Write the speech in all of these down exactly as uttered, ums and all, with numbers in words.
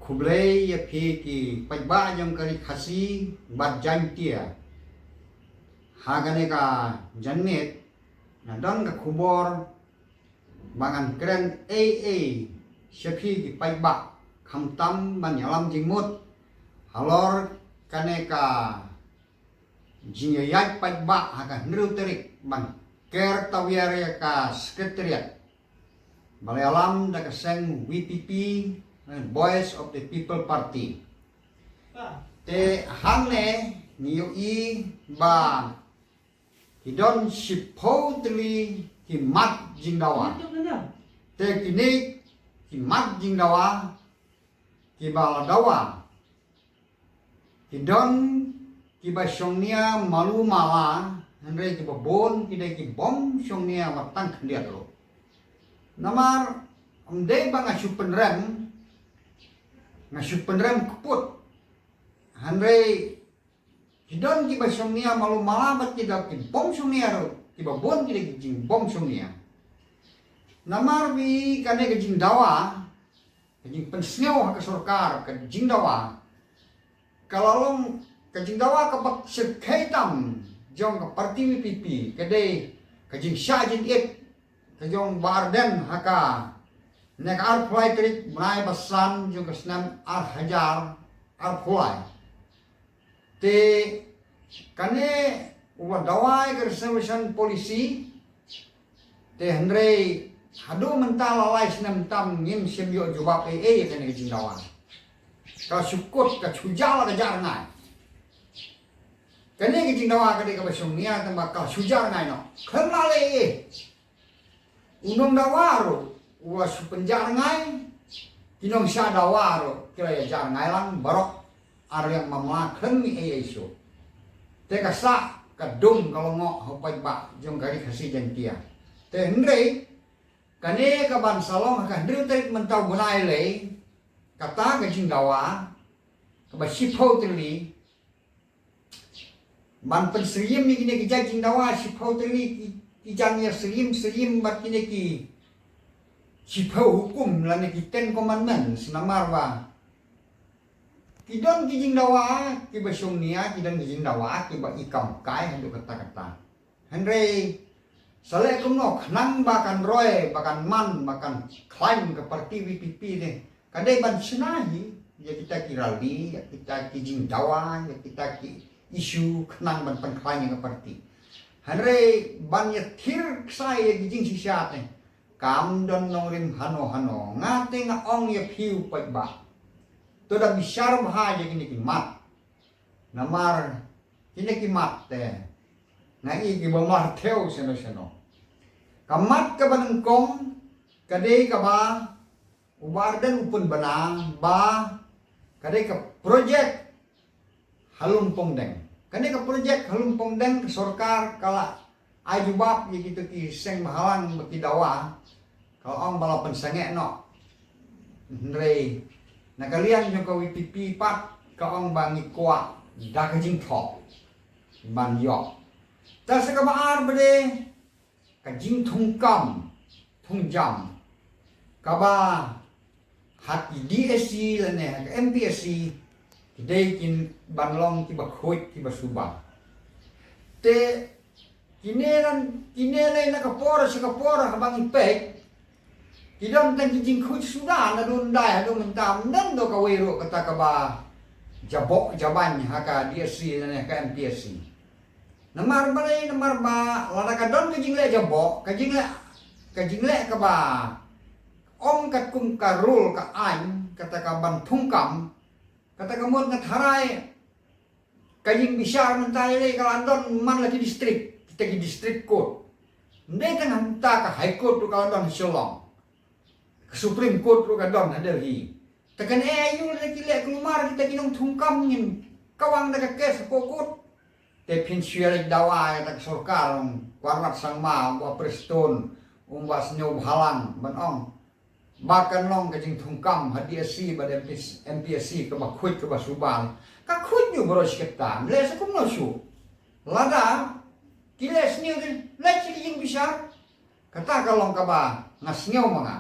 Khublei ïa phi ki paidbah jong ka ri Khasi bad Jaintia. Ha kane ka janmiet nga don ka khubor ba ngan kren ei ei sha phi ki paidbah, khamtam ban ïalam jingmut halor kane ka jingïaid paidbah ha ka hynriew tarik ban ker tawiar ïa ka Secretariat ba la ïalam da ka seng VPP, eh, Voice of the People Party. Te hangne ngi ïohi ba ki don shiphew tylli ki mat jingdawa. Te kine ki mat jingdawa kiba la dawa, ki don kiba shongnia malu mala, hynrei kiba bun ki dei ki bym shongnia wat tang khyndiat ruh. Namar ym dei ba nga shu pynrem, nga shu pynrem kput. Hynrei ki don kiba shongnia malu mala bad ki don ki bym shongnia ruh, kiba bun ki dei ki jingbym shongnia. Namar ba kane ka jingdawa, ka jingpynsngew ha ka sorkar, ka jingdawa ka la long ka jingdawa kaba shyrkhei tam jong ka party VPP, ka dei ka jingshah jingit ka jong Bah Ardent ha kane ka arphew lai tarik bnai ba san jong ka snem ar hajar arphew lai. Te kane u la dawa ïa ka reservation policy. Te hynrei haduh mynta la lai snem tam ngim shym ïoh jubab ei ei ïa kane ka jingdawa. Ka shu kut, ka shu jah la ka jah rngai. Kane ka jingdawa ka dei kaba shongnia tang ba ka shu jah rngai noh. Khlem lah leh ei ei. U nongdawa ruh u la shu pynjah rngai, ki nongshah dawa ruh ki la ïa jah rngai lang baroh ar liang mamla khlem mih ei ei shuh. Te ka sah ka dum ka lyngngoh ha u paidbah jong ka ri Khasi Jaiñtia. Te hynrei kane kaban sa long ha ka hynriew tarik mynta u bnai lei, kata ka jingdawa kaba shiphew tylli, ban pynsyriem ïa kine ki jait jingdawa shiphew tylli, ki, ki jingïasyriem, syriem bad kine ki shiphew hukum lane ki Ten Commandments, namar ba ki don ki jingdawa kiba shongnia, ki don ki jingdawa kiba i kam kai haduh katta katta. Hynrei sa leh kumno khnang ba kan roi, ba kan man, ba kan khlaiñ ka party VPP ne, ka dei ban shna hi ïa kita ki rally, ïa kita ki jingdawa, ïa kita ki issue khnang ban pynkhlaiñ ïa ka party. Hynrei ban ïathir ksai ïa ki jingshisha te, kam don nongrim hano hano. Nga te nga ong ïa phi u paidbah, to da bishar bha ïa kine ki mat. Namar kine ki mat te nga i kiba marthew shano shano. Ka mat kaba nyngkong ka dei kaba u Bah Ardent u pynbna ba ka dei ka projek ha Lumpongdeng. Kane ka projek ha Lumpongdeng ka sorkar ka la ai jubab ïa kito ki seng bhalang ba ki dawa, ka la ong ba la pynsangeh noh. Hynrei na ka liang jong ka VPP pat ka ong ba ngi kwah da ka jingthoh ban ïoh. Te sa kaba ar ba dei ka jingthungkam, thungjam kaba ha ki DSC lane ha ka MPSC ki dei kin ban long kiba khuid kiba suba. Te kine ran, kine lei na ka por sha ka por haba ngi peit, ki don tang ki jingkhuid suda naduh ym dei haduh mynta, ym don da kawei ruh kata kaba jaboh jaban ha ka DSC lane ha ka MPSC. Namar balei? Namar ba lada ka don ka jingleh jaboh, ka jingleh, ka jingleh kaba ong katkum ka rule ka aiñ, kata ka ban thungkam, kata ka mut nga tharai ka ïing bishar mynta ïaleh ka la don man la ki district, kita ki district court. Ym dei tang mynta ka High Court ruh ka la don ha Shillong. Ka Supreme Court ruh ka don ha Delhi. Te kane aïu lada ki leh kulmar kita ki nongthungkam, ngin kawang da ka case hapoh court. Te phin shu ïaleit dawa ïa ka sorkar, ong Conrad Sangma, ong Bah Prestone, ong Bah Sniawbhalang ban ong ba kan long ka jingthungkam ha DSC bad MPSC kaba khuid kaba suba. Ka khuid ïa u baroh shi katta, leh sa kumno shuh. Lada ki leh sniew, leit sha ka ïing bishar. Kata ka long kaba nga sngew ma nga.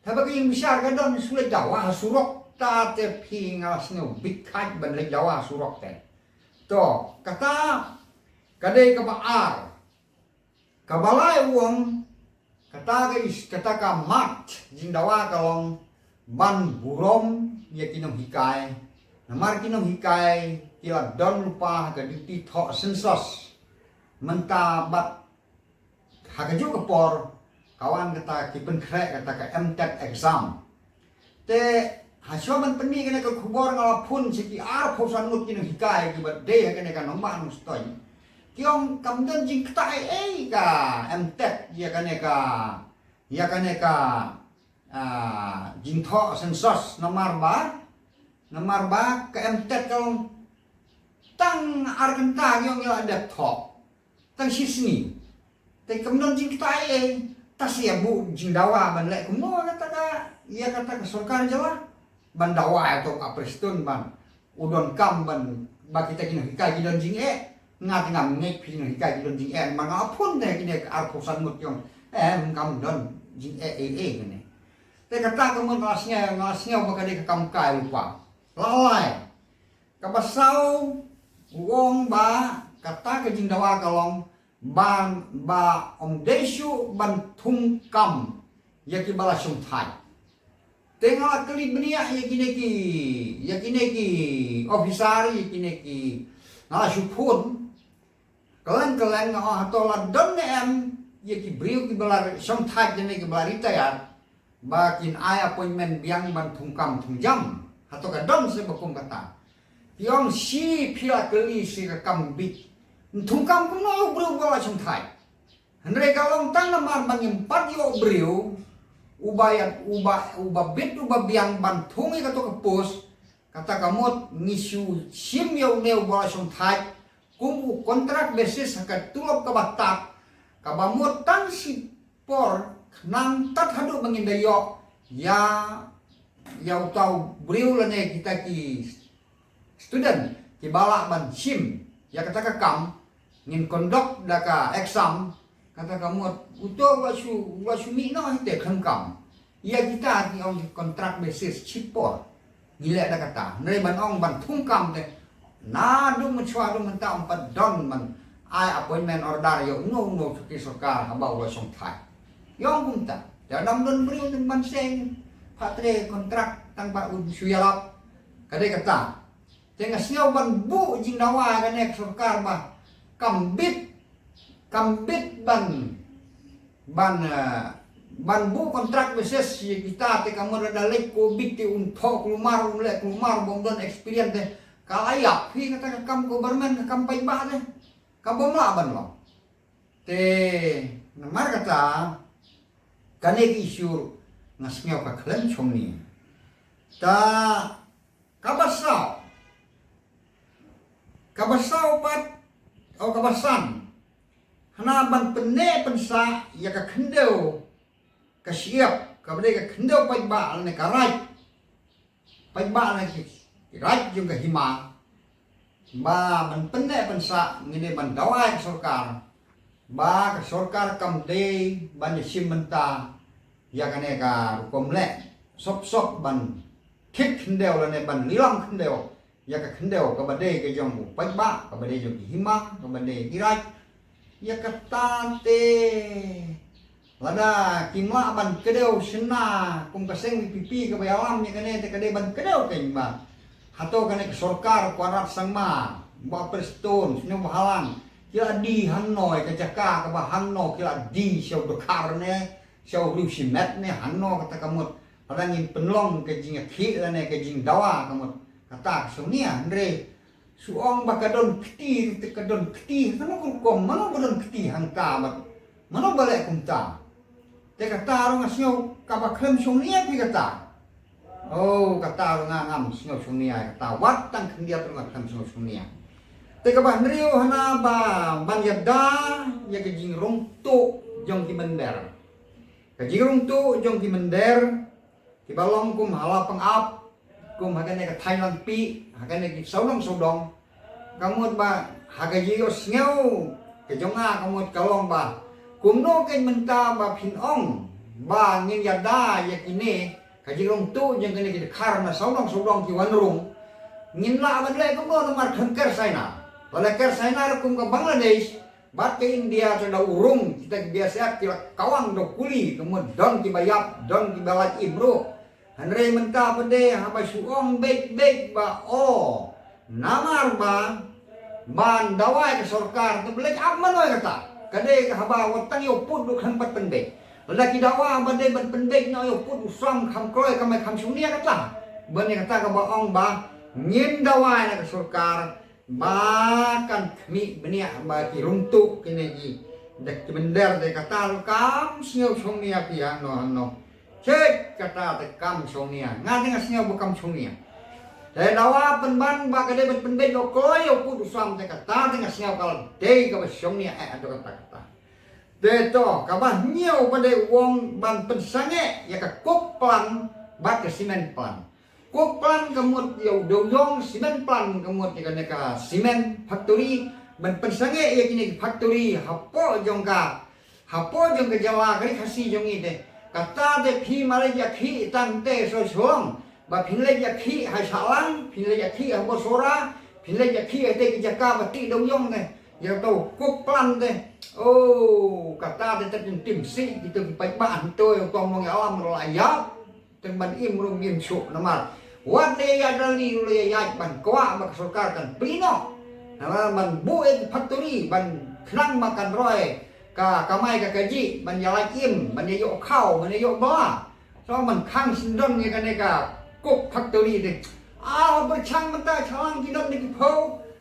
Te haba ka ïing bishar ka don, shu leit dawa ha surok. Ta te phi nga sngew bit khat ban leit dawa surok te. To, kata ka dei kaba ar. Kaba lai u ong, kata ka is, kata ka mat jingdawa ka long ban burom ïa ki nonghikai. Namar ki nonghikai ki la don lypa ha ka duty thoh census. Mynta bad ha kajuh ka por ka wan kata ki pynkhreh kata ka M Tet exam. Te ha shuwa ban pynmih kane ka khubor nga la phone sha ki arphew san ngut ki nonghikai kiba dei ha kane ka nongbah nongstoiñ. Ki ong kam don jingktah ei ei ka M Tet ïa kane ka, ïa kane ka, ah, jingthoh census namar ba, namar ba ka M Tet ka long tang ar kynta ki ong ïa la dep thoh. Tang shisngi. Te kam don jingktah ei ei. Te sa ïa buh jingdawa ban leh kumno kata ka, ïa kata ka sorkar jylla ban dawa ïa uto u Prestone ban u donkam ban ba kita ki nonghikai ki don jingeh. Nga te ngam ngeit phi nonghikai ki don jingeh, namar nga phone te kine ka arphew san ngut ki ong em kam don jingeh ei ei kane. Te kata ka mut nga la sngew, nga la sngew ba ka dei ka kam kai lypa. La lai. Kaba saw u ong ba kata ka jingdawa ka long ban ba ym dei shuh ban thung kam ïa kiba la shongthait. Te nga la kylli bniah ïa kine ki, ïa kine ki officer, ïa kine ki, nga la shu phone. Kylleng kylleng nga ong hato la don ne em ïa ki briew kiba la shongthait ne kiba la retire ba kin ai appointment biang ban thung kam thung jam. Hato ka don se ba kum kata. Ki ong shi phi la kylli shi ka kam bit. Thung kam kumno ïa u briew ba la shongthait. Hynrei ka long tang namar ba ngim pat ïoh briew uba ïa, uba, uba bit uba biang ban thung ïa kato ka post. Kata ka mut ngi shu shim ïa une uba la shongthait kum u contract basis ha ka tulop kaba tad, kaba mut tang shi por khnang tad haduh ba ngin da ïoh ïa, ïa uta u briew lane kita ki student kiba lah ban shim ïa kata ka kam, ngin conduct da ka exam. Kata ka mut uto u la shu, u la shu mih noh hi te khlem kam. Ïa kita ki ong ki contract basis shi por ngi leh da kata. Hynrei ban ong ban thung kam te naduh mynshuwa haduh mynta ym pat don ban ai appointment order ïa uno uno sha ki sorkar haba u la shongthait. Ïa ong kumta. Te lada ym don briew te ban seng pat te contract tang ba un shu ïalap. Ka dei kata. Te nga sngew ban buh jingdawa ïa kane ka sorkar ba kam bit, kam bit ban, ban, eh, ban buh contract basis ïa kita te ka mut lada leit covid te un thoh kulmar, un leh kulmar, bym don experience te ka la ïap hi kata ka kam government, ka kam paidbah te ka bym lah ban long. Te namar kata kane ka issue nga sngew ka khlem shongni. Ta kaba saw, kaba saw pat, o kaba san, hana ban pynneh pynsah ïa ka khyndew ka shyiap, kaba dei ka khyndew paidbah lane ka raid, paidbah lane ki, ki raid jong ka hima. Ba ban pynneh pynsah ngi dei ban dawa ïa ka sorkar ba ka sorkar kam dei ban ïashim bynta ïa kane ka rukom leh sop sop ban thik khyndew lane ban lilam khyndew ïa ka khyndew kaba dei ka jong u paidbah, kaba dei jong ki hima, kaba dei ki raid. Ïa kata te lada kim lah ban kdew shynna kum ka seng VPP kaba ïalam ïa kane te ka dei ban kdew kein ba hato kane ka sorkar Conrad Sangma, Bah Prestone, Sniawbhalang, ki la die hangno ïa ka jaka kaba hangno ki la die sha u dkhar ne sha u riewshimet ne hangno kata ka mut. Lada ngin pynlong ka jingïakhih lane ka jingdawa ka mut kata ka shu nia, hynrei shu ong ba ka don kti, te ka don kti, kano ka rukom, mano ba don kti hangta bad mano ba leh kumta. Te kata ruh nga sngew kaba khlem shongnia phi kata. Oh, kata ruh nga ngam sngew shongnia kata, wat tang khyndiat ruh nga khlem sngew shongnia. Te kaba hynriew hana ba ban ïada ïa ka jingrung tuh jong ki mynder. Ka jingrung tuh jong ki mynder kiba long kum ha la Pangap, kum ha kane ka Thailand pi, ha kane ki sawdong sawdong. Ka mut ba ha ka jingïohsngew ka jong nga ka mut ka long ba kumno kein mynta ba phin ong ba ngin ïada ïa kine Ka jingrung tu jong kane ki dkhar na sawdong sawdong ki wan rung. Ngin lah ban leh kumno namar kham ker China. Lada ker China ruh kum ka Bangladesh bad ka India te da u rung, kita ki B S F ki la kawang da u kuli, ka mut don kiba ïap, don kiba lait im ruh. Hynrei mynta pat de haba shu ong beit beit ba o namar ba ban dawa ïa ka sorkar te ba leit ap mano ïa kata. Ka dei ka haba wat tang ïa u pud ruh kham pat pynbeit. Lada ki dawa ba dei ban pynbeit noh ïa u pud u sam kham kloi, ka mai kham shongnia kata. Ban ïa kata kaba ong ba ngin dawa ïa ka sorkar ba kan khmih bniah ba ki rung tu kine ki da ki mynder de, kata ruh kam sngew shongnia phi hangno hangno. Chit kata te kam shongnia. Nga te nga sngew ba kam shongnia. Te dawa pynban ba ka dei ban pynbeit ïa u kloi ïa u pud u sam, te kata te nga sngew ka la dei kaba shongnia eh haduh katta katta. Te to, kaba hynñiew pat de u ong ban pynsangeh ïa ka kuk plant bad ka cement plant. Kuk plant ka mut ïa u dewiong, cement plant ka mut ïa kane ka cement factory. Ban pynsangeh ïa kine ki factory hapoh jong ka, hapoh jong ka jylla ka Ri Khasi jong ngi te. Kata te phi ma leit ïakhih tang te sha Shillong, ba phin leit ïakhih ha Shahlang, phin leit ïakhih ha Bawsora, phin leit ïakhih ha te ki jaka ba tih dewiong te, ïa to kuk plant te. Oh, kata te, te phin tim sih kito ki paidbah hangto, ïa u tong long ïalam ruh la ïap. Tang ban im ruh im shuh namar wat leh ïaid rally ruh leh ïaid ban kwah ba ka sorkar kan plie noh. Namar ban buh ïa ki factory ban khnang ba kan roi ka kamai ka kajih, ban ïa lait im, ban ïa ïoh khaw, ban ïa ïoh ba. So ban khang syndon ïa kane ka kuk factory te. Ah, pyrshang mynta Shillong ki don da ki phew,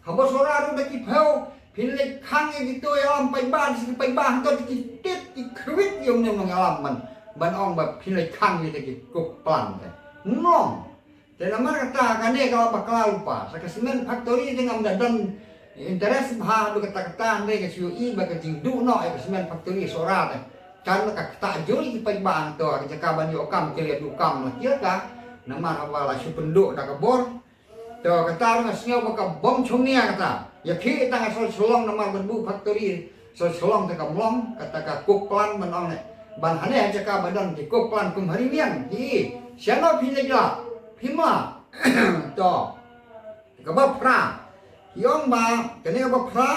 ha Bawsora ruh da ki phew. Phin leit khang ïa kito ïalam paidbah, ki paidbah hangto ki tit ki khwit ïa u nongïalam ban, ban ong ba phin leit khang ïa ki kuk plant te. Ym long. Te namar kata kane ka la bakla lypa. Sa ka cement factory te ngam da don interest bha haduh katta katta, hynrei ka shu ïohi ba ka jingduh noh ïa ka cement factory Sohra te. Kan ka ktah jur ïa ki paidbah hangto, ka jaka ban ïoh kam ki la duh kam la ki la ka. Namar haba la shu pynduh da ka bor. To, kata ruh nga sngew ba ka bym shongnia kata. Ïakhih tang ha Shillong namar ban buh factory. Shillong te kam long, kata ka kuk plant ban ong ne. Ban hane ha jaka ba don ki kuk plant kum ha Ri Mian, ki. Shano phi leit lah, phim lah. To. Kaba phra. Ki ong ba, kane kaba phra.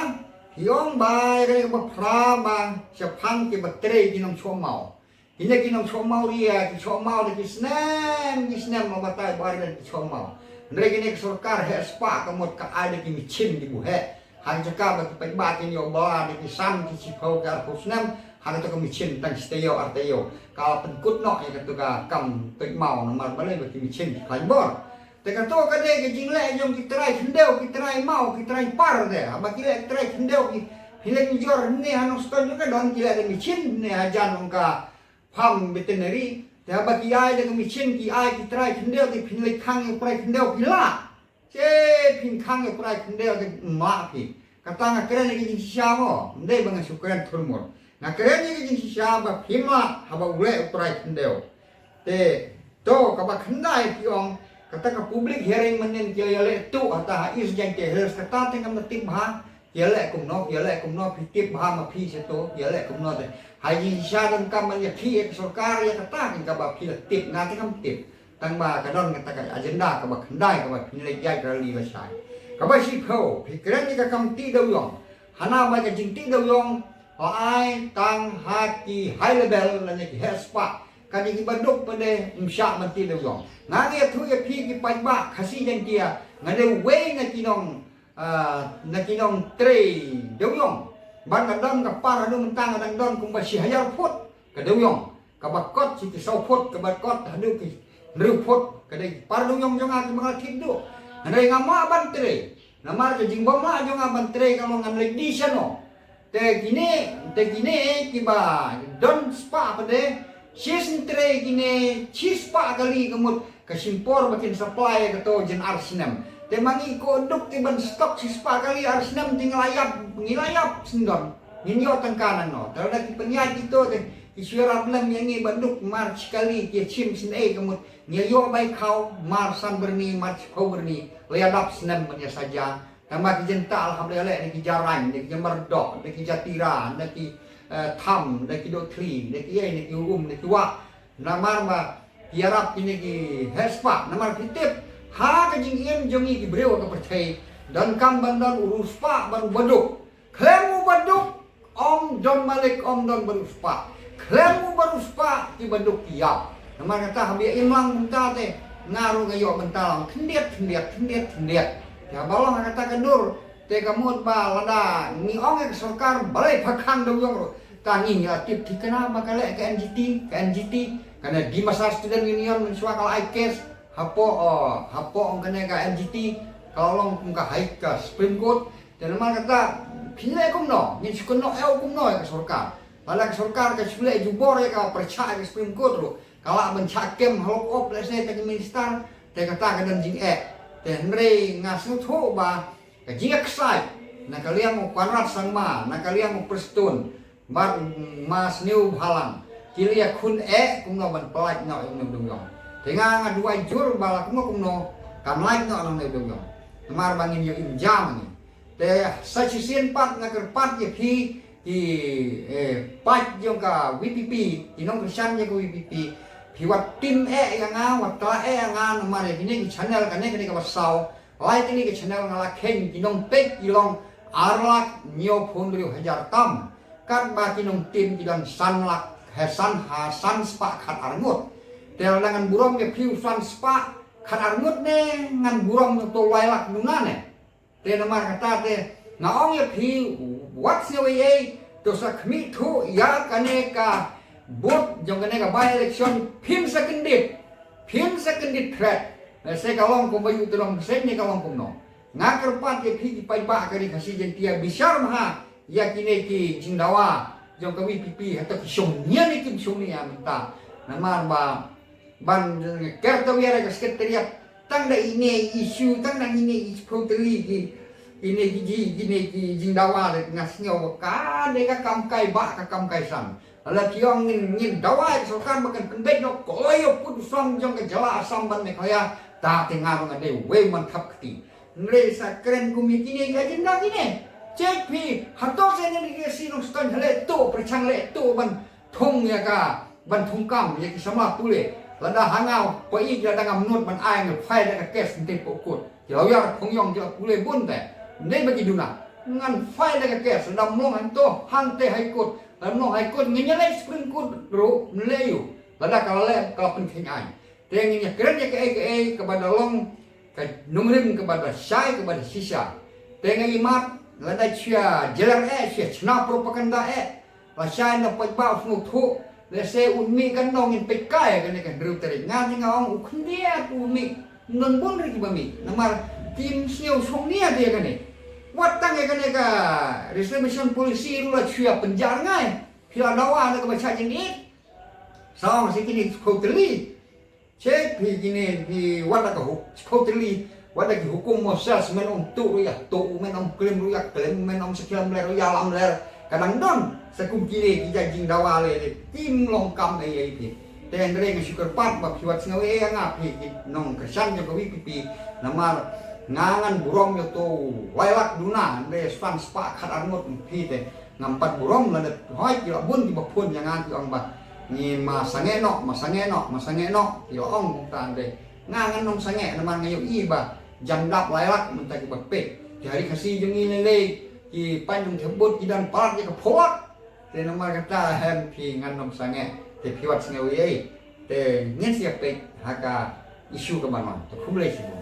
Ki ong ba, kane kaba phra ba shaphang kiba trei ki nongshong maw. Kine ki nongshong maw ria, ki shong maw da ki snem, ki snem, ma batai bar da ki shong maw. Hynrei kine ki sorkar heh spah ka mut ka ai da ki machine kiba heh. Ha ka jaka ba ki paidbah kin ïoh bylla da ki san, ki shiphew, ki arphew snem, ha kato ka machine tang shi taïew ar taïew ka la pynkut noh ïa kato ka kam tuid maw namar balei ba ki machine ki khlaiñ bor. Te kato ka dei ka jingleh jong ki trai khyndew, ki trai maw, ki trai par te. Haba ki leh ki trai khyndew ki, phi leh ki jor ne ha Nongstoiñ ka don ki leh da machine ne hajan ong ka farm veterinary. Te haba ki ai da ka machine ki ai ki trai khyndew, te phin leit khang ïa u trai khyndew phi lah. Che phin khang ïa u trai khyndew te ym lah phi. Kata nga kren ïa ka jingshisha mo, ym dei ba nga shu kren thurmur. Nga kren ïa ka jingshisha ba phim lah haba u leh u trai khyndew. Te to kaba khyndai phi ong, kata ka public hearing mynnin ki ïaleh tuh hata ha East Jaintia Hills, kata te ngam da tip bha. Ki ïaleh kumno, ki ïaleh kumno, phi tip bha ma phi sha to, ki ïaleh kumno te. Ha ïing sha dang kam ban ïakhih ïa ka sorkar ïa kata kan kaba phi la tip, nga te ngam tip. Tang ba ka don kata ka agenda kaba khyndai kaba phin leit ïaid rally lashai. Kaba shiphew, phi kren ïa ka kam tih dewiong. Hana ba ka jingtih dewiong, ha ai tang ha ki high level lane ki heh spah. Kane kiba duk pat de ym shah ban tih dewiong. Nga ngi ïathuh ïa phi ki paidbah Khasi Jaiñtia, nga dei uwei na ki nong, ah, na ki nongtrei dewiong. Bad nga don ka par haduh mynta nga dang don kumba shi hajar phut ka dewiong. Kaba kot shi ki saw phut, kaba kot haduh ki hynriew phut. Ka dei ki par dewiong jong nga kiba nga la thied duh. Hynrei nga mah ban trei. Namar ka jingbym lah jong nga ban trei ka long ngan leit die shano. Te kine, te kine kiba don spah pat de, shi sien trei kine, shi spah kali ka mut, ka shim por ba kin supply ïa kato jin ar snem. Te ma ngi ko duk ki ban stock shi spah kali ar snem te ngi la ïap, ngi la ïap syndon. Ngin ïoh tyngka nangno. Te lada ki pynïaid kito te, ki shu ïarap lem ïa ngi ba duk mar shi kali ki shim sien ei ka mut. Ngi ïoh bai khaw, mar san byrni, mar shiphew byrni, la ïa dap snem ban ïa saja. Tang ba ki jingtah la hap leh leh, da ki Jarain, da ki Jamyrdoh, da ki Jatira, da ki, eh, Tham, da ki Dohthli, da ki ei, da ki Um, da ki Wah. Namar ba Ki ïarap kine ki heh spah, namar phi tip, ha ka jingim jong ngi ki briew ha ka pyrthei, donkam ban don u riewspah bad u baduk. Khlem u baduk, ym don malik, ym don bariewspah. Khlem u bariewspah, ki baduk ki ïap. Namar kata haba ïa im lang mynta te, nga ruh nga ïoh mynta lang khyndiat, khyndiat, khyndiat, khyndiat. Te haba long ha kata ka dur, te ka mut ba lada ngi ong ïa ka sorkar balei pha khang dewïong ruh. Tang ngi la tip thikna ba ka leh ka N G T, ka N G T, kane Dimasa Student Union mynshuwa ka la ai case hapoh, oh, hapoh ong kane ka N G T, ka la long kum ka High, ka Supreme Court. Te namar kata, phin leh kumno, ngin shu kynnoh ïa u kumno ïa ka sorkar. Lada ka sorkar ka shu leh jubor ïa ka pyrshah ïa ka Supreme Court ruh, ka lah ban shah kem halor op lehse te ka minister, te kata ka don jingeh. Te hynrei nga sngewthuh ba ka jingïaksaid na ka liang u Conrad Sangma, na ka liang u Prestone, bad ma Sniewbhalang, ki la ïakhun eh kumno ban pyllait noh ïa une u dewïong. Te nga, nga duwai jur ba la kumno kumno kan lait noh ïa une u dewïong. Namar ba ngin ïoh im jam ngi. Te sa shisien pat nga kyrpad ïa phi ki, eh, paid jong ka V P P, ki nongkyrshan jong ka V P P, phi wat tim eh ïa nga, wat tla eh ïa nga, namar ïa kine ki channel, kane, kane kaba saw, lai kine ki channel nga la kheiñ, ki nongpeit ki long ar lak hynñiewphew hynriew hajar tam. Katba ki nongtim ki don san lak, ha san, ha san spah khat ar ngut. Te lada ngan burom ïa phi u san spah khat ar ngut ne, ngan burom ïa uto u lai lak duna ne. Te namar kata te nga ong ïa phi, wat sngew ei ei, to sa khmih thuh ïa kane ka vote jong kane ka by election, phin sa kyndit, phin sa kyndit threat. Lehse ka long kumba ïoh te long, lehse ne ka long kumno. Nga kyrpad ïa phi ki paidbah ka Ri Khasi Jaiñtia, bishar bha ïa kine ki jingdawa jong ka V P P, hato ki shong nia ne kim shong nia mynta. Namar ba ban ker tawiar ka secretariat, tang da ine i issue, tang da ine i phew tylli ki, ine ki ji, ine ki jingdawa, le nga sngew ba ka dei ka kam kai bah, ka kam kai san. Lada phi ong ngin, ngin dawa ïa ka sorkar ba kan pynbeit noh kloi ïa u pud u song jong ka jylla Assam bad Meghalaya, ta te nga ruh nga dei uwei u man thap kti. Hynrei sa kren kum ïa kine ki agenda kine. Check phi, hato sa ïa kine ki Khasi Nongstoiñ ha leh to, pyrshang leh to ban thung ïa ka, ban thungkam ïa ki samla pule. Lada ha nga, phi ïa lada ngam nud ban ai, ngan file da ka case hangtei hapoh court. Ki lawyer Khongïong ki la pule bun te. Ym dei ba ki duna. Ngan file da ka case, lada ym long hangto, hangtei High Court. Lada ym long High Court, ngin ïaleit Supreme Court ruh, ym lei ïa u. Lada ka la leh, ka la pynkheiñ aiñ. Te ngin ïakren ïa kaei kaei kaba da long ka nongrim, kaba da shai, kaba da shisha. Te nga ïa mad, lada shu ïa jeler eh, shu ïa chna propaganda eh, lashai na paidbah u sngewthuh, lehse u mih kan nong, ngin peit kai kane ka hynriew tarik. Nga te nga ong u khyndiat u mih, ym don bun ruh kiba mih. Namar kim sngew shong nia ïa kane. Wat tang ïa kane ka reservation policy ruh la shu ïa pynjar ngai. Phi la dawa na kaba shah jingit. Sa ong sa kine ki phew tylli. Check phi kine ki, wat la ka huk, phew tylli, wat la ki hukum Moses, men ong tuh ruh ïa tuh, men ong klim ruh ïa klim, men ong sa ki lamler ruh ïa lamler. Ka dang don sa kum kine ki jait jingdawa lei lei, kim long kam ei ei phi. Te hynrei nga shu kyrpad ba phi wat sngew ei ei ïa nga phi ki nongkyrshan jong ka V P P, namar nga ngan burom ïa uto u lai lak duna, hynrei san spah khat ar ngut phi te. Ngam pat burom lada hooid ki la bun kiba phone ïa nga ki ong ba ngi ma sangeh noh, ma sangeh noh, ma sangeh noh, ki la ong kumta, hynrei nga ngan ym sangeh namar nga ïohi ba jan dap lai lak mynta kiba peit. Te ha Ri Khasi jong ngi lei lei ki paid nongthep vote ki don palat ïa ka phew lak. Te namar kata, hem, phi, ngan ym sangeh. Te phi wat sngew ei ei. Te ngin sa ïa peit ha ka issue kaba wan. Te khublei shibun.